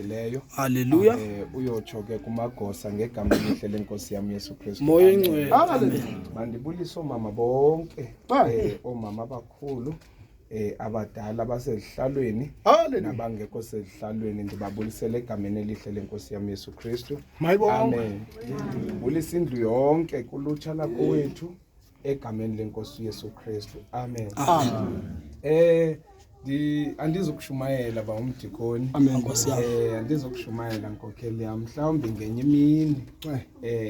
Olungileyo. Haleluya. Uyotsho ke kumagosa ngegama elihle lenkosi yam Yesu Kristu. Moya Amen. oyingcwele. Amen. Mandibulise oomama bonke, oomama abakhulu, abadala basezihlalweni nabangekho sezihlalweni, ndibabulisele egameni elihle lenkosi yam Yesu Kristu. Mayibongwe. Amen. Ndibulisa indlu yonke kulutsha lakowethu egameni lenkosi Yesu Kristu. Amen. Amen. Ndi andizokushumayela ba umdikoni. Amen. Nkosi yam. Andizokushumayela nkokheli yam, mhlawumbi ngenye imini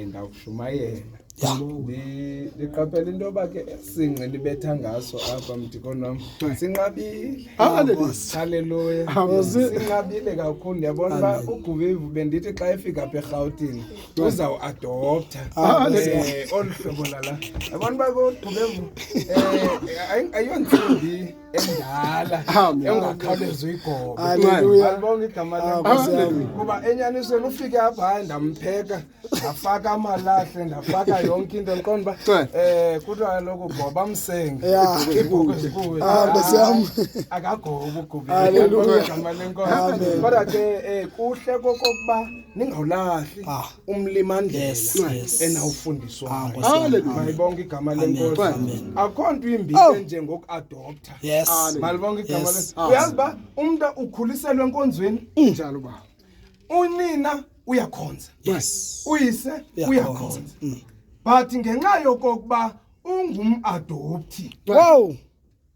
ndawushumayela. Ya. Ndiqaphela into yoba ke esinqe nibetha ngaso apha mdikoni wam sinqabile. Hallelujah. Haleluya. Sinqabile kakhulu. Ndiyabona uba uGubevu bendithi xa efika apha eRhawutini uzawuadoptha olu hlobo lala. Yabona uba ke uGubevu ayontsimbi endala Amen. engakhawulezi uyigobe. Hallelujah. Malibonge igama Ah, Nkosi lenkosi. yami. Kuba enyanisweni ufike apha, hayi, ndampheka, ndafaka amalahle, ndafaka yonke into, ndiqonda uba kuthiwa kaloku goba msenge Yeah. iibhokhwe zikuwe. Ah, Nkosi yam. Akagobi uGubevu. Hallelujah. Malibonge igama lenkosi. Amen. Kodwa ke kuhle kokokuba ningawulahli Ah. umlimandlela Yes. enawufundiswayo. Ah, Nkosi yam. Hallelujah. Malibonge igama Amen. lenkosi. Amen. Akho nto imbi Oh. ke njengokuadoptha. Yes. Malibonge igama Yes. lenkosi. Uyazi uba umntu ukhuliselwe enkonzweni, Njalo baba. unina uyakhonza, Yes. uyise Uyakhonza. uyakhonza, but ngenxa yokokuba ungumadopti Wow.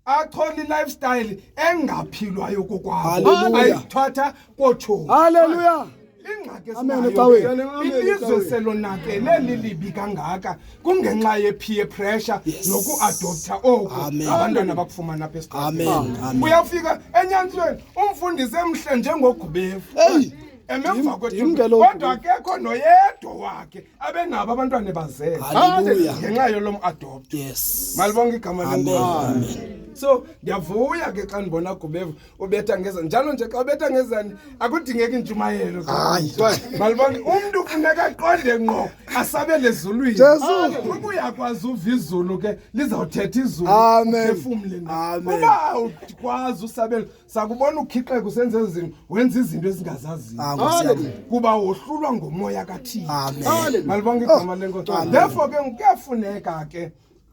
achole i-lifestyle engaphilwayo kokwabo, Hallelujah. ayithatha kootshomi. Hallelujah. Ingxaki Amen, esinayo Ecaweni. ke, ilizwe selonakele lilibi kangaka kungenxa ye-peer pressure Yes. nokuadoptha oku Amen. abantwana bakufumana apha esikolweni. Amen. Amen. Uyafika enyanisweni umfundisi emhle njengoGubevu Hey. ememva Ndim ke lo. kodwa akekho noyedwa wakhe abenabo abantwana ebazele Hallelujah. ngenxa yolo m-adopt. Yes. Malibonke igama Amen. lenkosi. Amen. So ndiyavuya ke xa ndibona Gubevu ubetha ngezani njalo nje. Xa ubetha ngezani akudingeki intshumayelo. Hayi. Malibonke, umntu funeka aqonde ngqo asabele ezulwini. Jesu. Uba uyakwazi uva izulu ke, lizawuthetha izulu, Amen. uphefumle na. Amen. Uba awukwazi usabela, sakubona ukhixeka usenza ezi zinto, wenza izinto ezingazaziyo Ah, Nkosi yam. kuba wohlulwa ngomoya kaThixo. Amen. Malibonke igama lenkosi. Therefore ke kuyafuneka ke.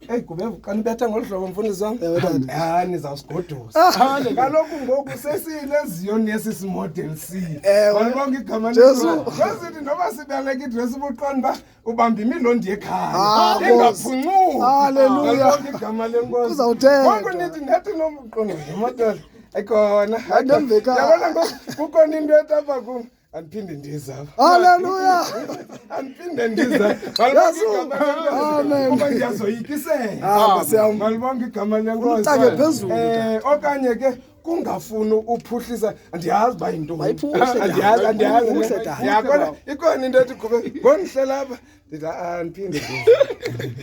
Eyi Gubevu, xa nibetha ngolu hlobo, mfundisi wam, Ewe, tata. hayi, nizawusigodusa kaloku ngoku sesiyile yesi simodel C. Ewe. Malibonke igama Jesu. lenkosi. Kwesithi noba sibaleka idresi, ubuqonda uba ubamba imilondi yekhaya Ah, Nkosi. ingaphuncuki. Hallelujah. Malibonke igama lenkosi. Kuzawuthethwa. Ngoku nithi nethi nomqondo madoda ayikhona. Andemveka. Yabona ngoku kukhona into etapha kum, andiphinde ndiza apha. Hallelujah. Andiphinde ndiza. Yesu. Amen. Kuba ndiyazoyikisela. Ah, Nkosi yam. Malibonke igama lenkosi. Umcake phezulu, Okanye ke kungafuni uphuhlisa, andiyazi uba yintoni. Mayiphuhle, tata. Andiyazi, andiyazi. Mayiphuhle, tata. Yakona ikhona into ethi khube ngondihlela apha, ndithi, "Ah, andiphinde ndize."